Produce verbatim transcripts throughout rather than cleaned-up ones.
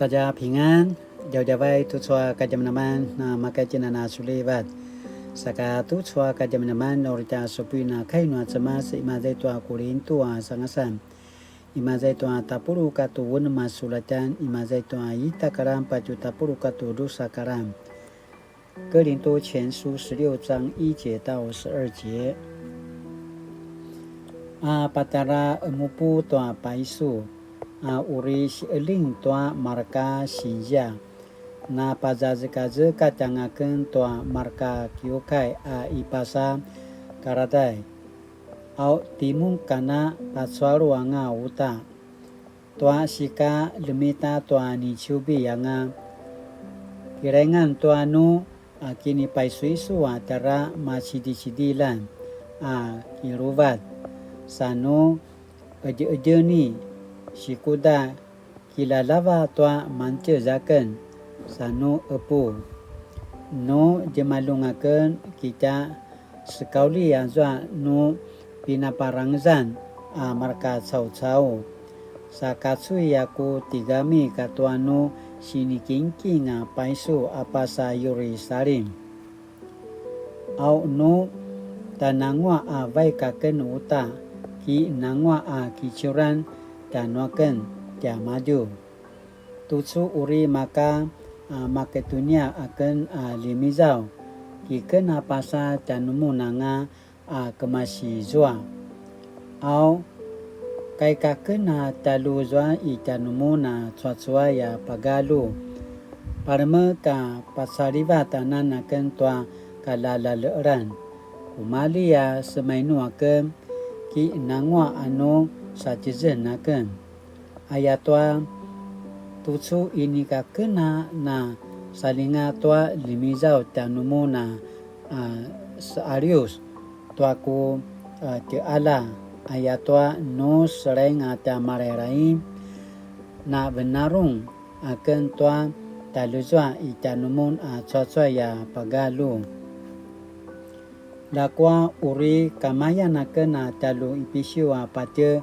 大家平安, djavadjavay tucu a kadjamadjaman na makaitjinan a sulivat. Saka tucu a kadjamadjaman uri tja supuin a kai nua Cemas imaza i tua Kulintu a sangasan. Imaza i tua tapuluq katua unem a sulatjan, imaza i tua ita karan patje tapuluq katua drusa karan. 哥林多前书十六章一节到十二节. A patjara qemupu tua paisu, a uri siqeljing tua marka sinzia, na pazazekazekatj anga aken tua marka kiukai a i pasa Kaladia. Au timun kana pacualu anga uta. Tua sika ljemita tua niciubi anga. Kilaingan tua nu a kinipaisuisu a tjara macidicidiljan a kiluvat, sa nu qedjeqedjeni, sikuda kilalava tua mangtjez aken, sa nu qepu. Nu djemaljun aken kitja sekaulji azua nu pinaparangezan a marka caucau. Sa kacui a ku tigami katua nu sinikingking a paisu a pasa Yerusalim. Au nu tjananguaq a vaik aken uta, ki nanguaq a kiciuran tjanuaken tiamadju. Tucu uri maka a Maketunia aken a ljemizaw, ki ken a pasa tjanumun anga a kemasi zua. Au, kaika ken a tjalju zua i tjanumun a cuacuay a pagalju. Palemek a pacalivat anan aken tua kalalaleqelan. Kumalji a semainu aken, ki nanguaq a nu satjezen aken. Ayatua tucu inika ken a na saljinga tua ljemizaw tjanumun a, a, sealius tua ku, a, tjeqalja. Ayatua nu seljaing a tja Malailai, na venarung aken tua tjaljuzua i tjanumun a cuacuay a pagalju. Ljakua uri kamayan aken a tjalju Ipisiu a patje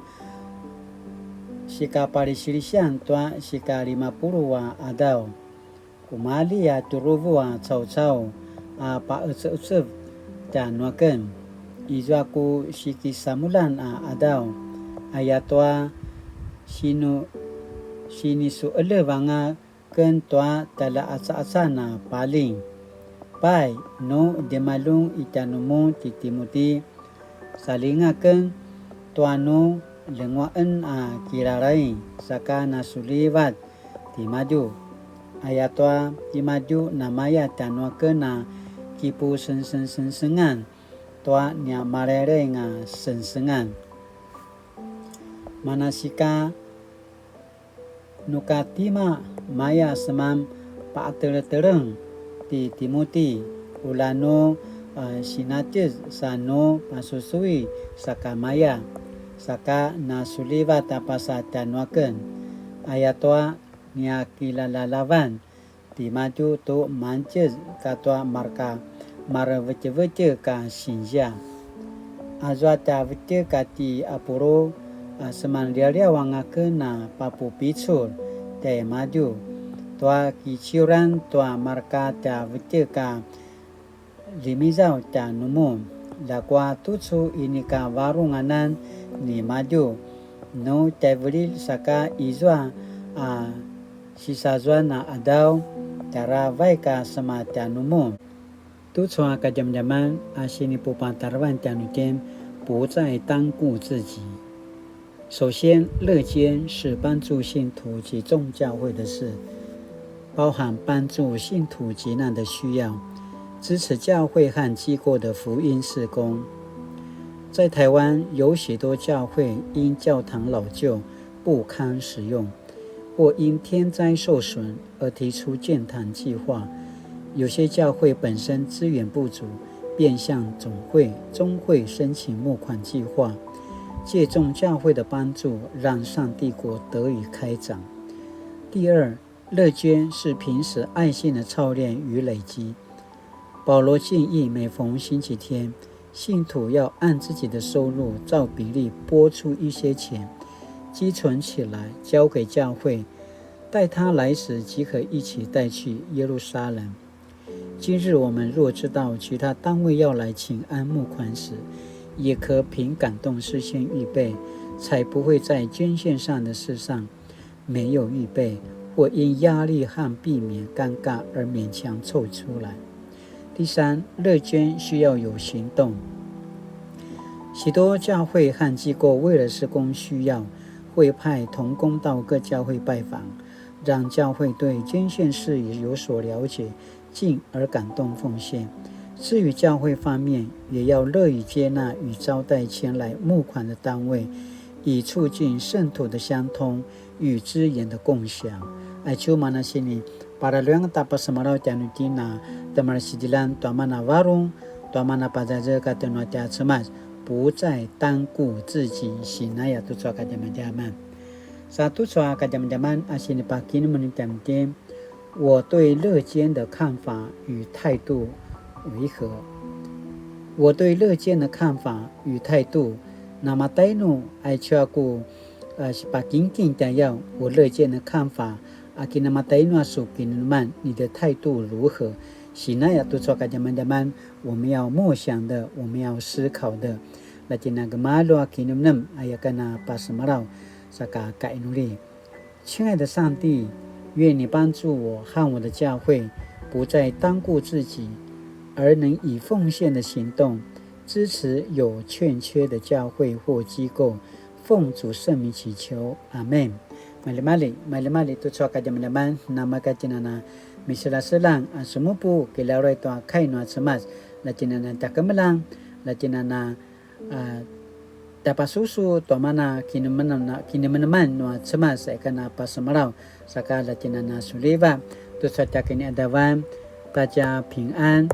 sikapalisilisian tua sikalimapuluq a qadaw. Kumalji a tjuruvu a caucau a paqeceqecev tjanuaken. Izua ku sikisamuljan a qadaw, ayatua sinu-, sinisuqeljev anga ken tua tjaljaqacaqacan a paljing. Pai, nu djemaljun i tjanumun ti Timuti, saljinga aken tua nu ljenguaqen a kilalaing, saka nasuljivat timadju. Ayatua timadju namaya tjanuaken a kipusengsengsengan tua nia Malailai a sengsengan. Manasika, nu ka tima maya seman paqeteleteleng ti Timuti, ulja nu, a, sinatjez sa nu pasusui sakamaya, saka nasuljivat a pasa tjanuaken. Ayatua nia kilalalavan timadju tu mangtjez katua marka marevetjevetjek a sinzia. Azua tja vetjek a ti Apulu, a, semanliawliaw anga aken a papupicul tjaimadju tua kiciuran tua marka tja vetjek a ljemizaw tjanumun. Ljakua tucu inika varung anan nimadju, nu tjaivililj saka izua a sisazuan a qadaw, tjara vaik a sema tjanumun. Tucu a kadjamadjaman a sinipupatarevan tjanuitjen, 不再單顧自己. 首先，乐捐是帮助信徒及众教会的事，包含帮助信徒急难的需要，支持教会和机构的福音事工。在台湾，有许多教会因教堂老旧不堪使用，或因天灾受损， 而提出建堂计划。有些教会本身资源不足，便向总会、中会申请募款计划，借重教会的帮助，让上帝国得以开展。第二，乐捐是平时爱心的操练与累积。保罗建议每逢星期天，信徒要按自己的收入照比例拨出一些钱，积存起来交给教会，待他來時，即可一起帶去耶路撒冷。今日我們若知道其他單位要來請安募款時，也可憑感動事先預備，才不會在捐獻上的事上沒有預備，或因壓力和避免尷尬而勉強湊出來。第三，樂捐需要有行動。許多教會和機構為了事工需要，會派同工到各教會拜訪，讓教會對捐獻事宜有所了解，進而感動奉獻。至於教會方面，也要樂於接納與招待前來募款的單位，以促進聖徒的相通與資源的共享。Aicu mana sini, paraluyang ta pasemalaw tjanuitjen a temalsidilan tua mana varung, tua mana pazazekatj nua tja Cemas, 不再單顧自己, sinaya tucu a kadjamadjaman. Sa tucu a kadjamadjaman a sinipakinemnem tjanuitjen, 我對樂捐的看法與態度為何？我對樂捐的看法與態度, namatainu aicu a ku, a, sipakingking tjayaw, 我樂捐的看法, a kinamatainu a su kinemneman, 你的態度如何? Sinaya tucu a kadjamadjaman, 我們要默想的, 我們要思考的. Latjina gemalju a kinemnem, aya ken a pasemalaw, saka kainuli. 親愛的上帝，願你幫助我和我的教會不再單顧自己，而能以奉獻的行動支持有欠缺的教會或機構。奉主聖名祈求，阿們。Maljimalji, maljimalji tucu a kadjamadjaman, namaka tjinana miselaselang a semupu kilaruai tua kai nua Cemas, latjinana tjakemeljang, latjinana a, tjapasusu tua mana kinemenem-, kinemeneman nua Cemas aya ken a pasemalaw, saka latjinana suliva, tucu a tja kiniadavan, ta tja pingan,